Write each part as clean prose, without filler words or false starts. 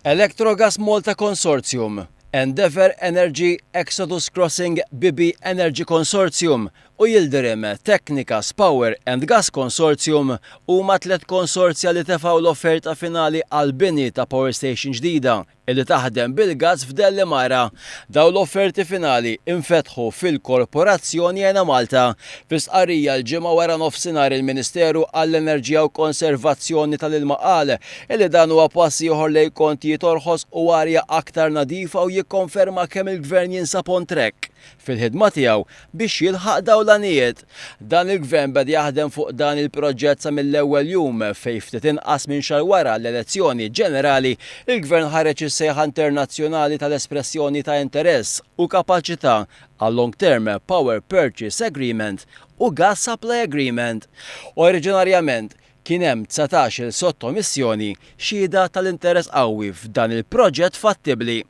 Electrogas Malta Consortium, Endeavour Energy Exodus Crossing Bibby Energy Consortium u Yildirim Technicas Power and Gas Consortium huma tlett konsorzja li tefgħu l-offerta finali għall-bini ta' power station ġdida li taħdem bil-gass f'Dellimara. Dawn l-offerti finali infetħu fil-Korporazzjoni Enemalta. Fi stqarrija l-Ġimgħa waranofsinhar il-Ministeru għall-Enerġija u Konservazzjoni tal-Ilma qal li dan huwa pass ieħor lejn kontijiet orħos u arja aktar nadifa u jikkonferma kemm il-Gvern jinsab on track fil-ħidma tiegħu biex jilħaq dawn l-għanijiet. Dan il-Gvern beda jaħdem fuq dan il-proġett sa mill-ewwel jum fejn ftit inqas minn xahar wara l-elezzjoni ġenerali, il-Gvern ħareġ is-sejħa internazzjonali tal-espressjoni ta' interess u kapaċità għal Long Term Power Purchase Agreement u Gas Supply Agreement. Oriġinarjament, kien hemm 19-il sottomissjoni xhieda tal-interess qawwi f'dan il-proġett fattibbli.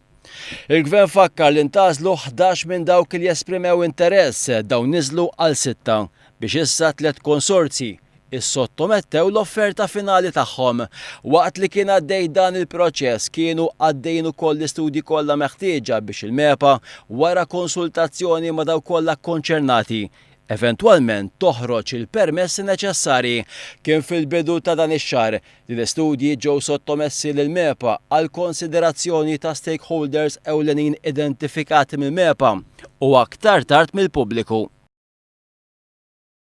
Il-Gvern fakkar li ntgħażlu 11 minn dawk li esprimew interess, dawn niżlu għal sitta, biex issa tlett konsorzji issottomettew l-offerta finali tagħhom. Waqt li kien għaddej dan il-proċess kienu għaddejjin ukoll l-istudji kollha meħtieġa biex il-MEPA, wara konsultazzjoni ma' dawk kollha kkonċernati, eventwalment toħroġ il-permessi neċessarji. Kien fil-bidu ta' dan ix-xahar li l-istudji ġew sottomessi lill-MEPA għall-konsiderazzjoni ta' stakeholders ewlenin identifikati mill-MEPA u aktar tard mill-pubbliku.